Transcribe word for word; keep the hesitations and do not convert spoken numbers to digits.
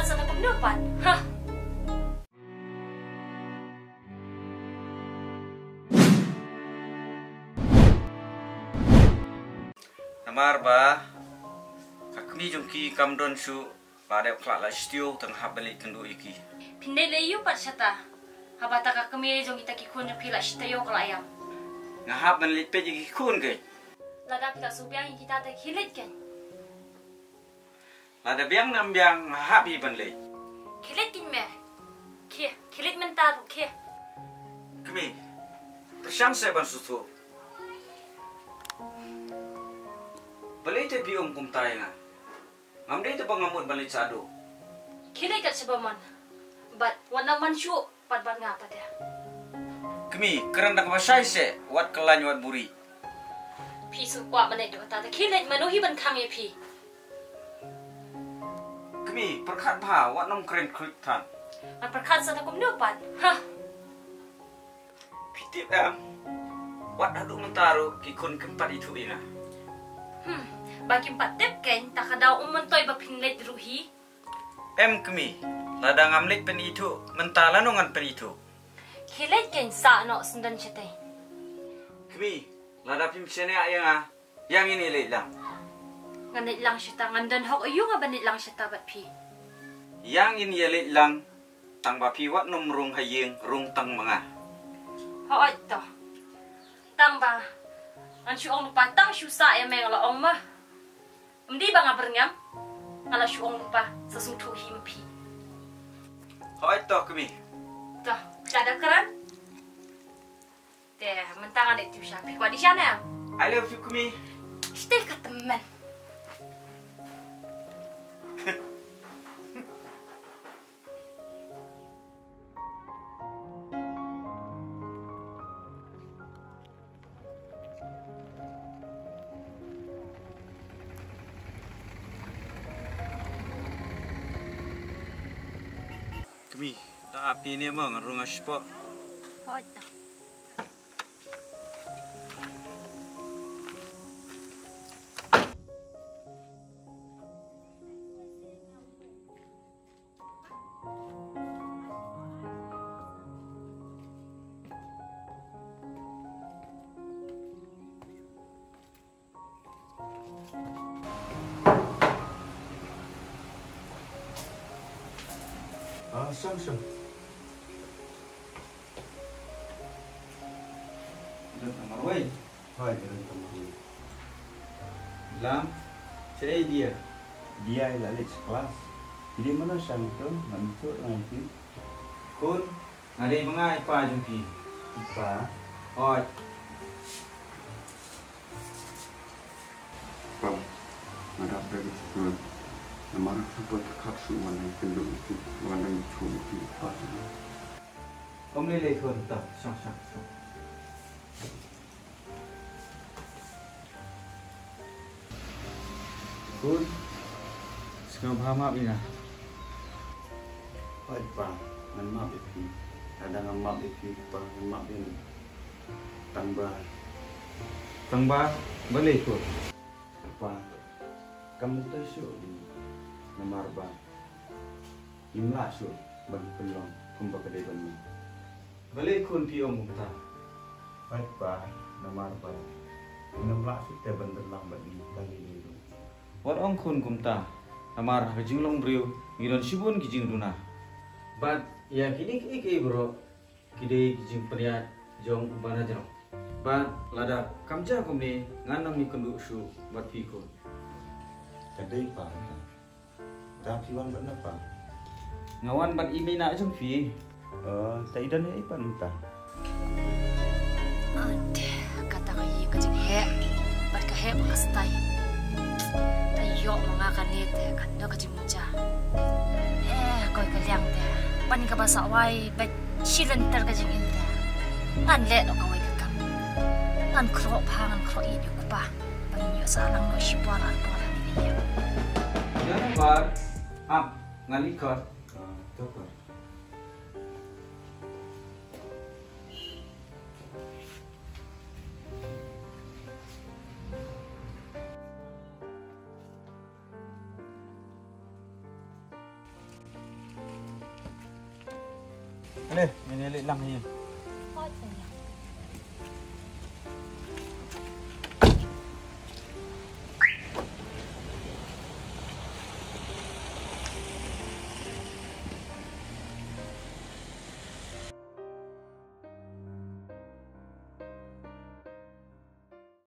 Sa da kumno pat. Ha. Namar ba ka kmie jong ki kam don shuh ba dep khlad la shtiew tang hap ban leit kynduh ïa ki. Phin leit lei ïu pat shata. Haba ta ka kmie jong kita ki khun jong phi la shtiew ka la ïam. Nga hap ban leit peit ïa ki khun ke. Lada phi la shu biang ïa kita te khie leit kein. Lada biang nam biang nga hap hi ban leit. Khie leit kein me. Khie, khie leit mynta ruh khie. Kmie, pyrshang seh ban sngewthuh. Balei te phi ong kumta ïa nga? Ngam dei te ba nga mut ban leit shadu. Khie leit kat shaba mon. Bad wat nang man shuh. Pat bad nga pat ïa. Kmie, kren da kaba shai seh, wat khlaiñ wat buri. Phi sngewkwah ban leit duh ta, ta khie leit mano hi ban khang ïa phi. Kmie, pyrkhat bha, wat nym kren kruid than. Ngan pyrkhat sa ta kumno pat. Ha. Phi tip em. Wat haduh mynta ruh ki khun kim pat ithuh ïa nga. Hmm, ba kim pat tip kein, ta ka daw um myntoi ba phin leit ruh hi. Em kmie, lada ngam leit pynithuh, mynta lano ngan pynithuh. Khie leit kein sa noh syndon shatei. Kmie, lada phim shaniah ïa nga, ïa ngin ïa leit lang. Ngan leit lang shata, ngan don hok aïu nga ban leit lang shata bad phi. Ïa ngin ïa leit lang, tang ba phi wat nym rung ha ïing, rung tang ma nga. Hooid to. Tang ba ngan shu ong lypa tang shu sah ïa me nga la ong ma. Ym dei ba nga byrngem, nga la shu ong lypa sa sngewthuh hi ma phi. Hooid to kmie. To, lada kren. Te mynta nga dei tip sha phi kwah dei sha ne. I love you kmie. Stay ka tymmen. Kmie, da ap ïa ne mo, ngan rung ha spot. Hooid to. Ah, shong, shong. Don ta marwei. Hooid, don ta marwei. Lam, shaei dia? Dia i la leit sha klas. Phi dei mano shane to, ngam ithuh ngan phi. Khun, nga dei ma nga i pa jong phi. I pa? Hooid. Pa, nga dap da ka jingkyrmen. Namar nga shu pyrkhat shuh wan nang kynduh ïa phi, wan nang ithuh ïa phi i pa jong nga. Ym lei lei khun, to, shong, shong, shong. Khun, sngewbha map ïa nga. Hooid pa, ngan map ïa phi. Lada ngam map ïa phi pa, ngan map ïa no? Tang ba. Tang ba balei khun? Pa, kam myntoi shuh ïa ngi. Namar ba ngim lah shuh ban pynlong kumba ka dei ban long. Balei khun phi ong kumta? Hooid pa, namar ba ngim lah shuh te ban pynlong bad ngi tang ïa ngi ruh. Wat ong khun kumta, namar ha ka jinglong briew ngi don shibun ki jingduna. Bad ïa kine kiei kiei baroh ki dei ki jingpynïaid jong u ba na jrong. Bad lada kam jia kumne ngan nang ïakynduh shuh bad phi khun. Ka dei pa. Da phi wan bad na pa? Nga wan bad i mei na jong phi. Oh, ta i don ei pat mynta? Ade, kata ka ïing ka jingheh bad ka heh bad ka stai. Ta ïoh ma nga kane te kano ka jingmut ja. Eh, koi ka liang te. Pan kaba sah wai bad shi lynter ka jingim te. Ngan leh noh kawei ka kam. Ngan khroh bha, ngan khroh ïeit ïa u kpa. Ba ngin ïoh sah lang noh shipor arpor hangne. Ïa nambar, ap, ngan record. Ah, to par. Ale, ngin ïa leit lang hi.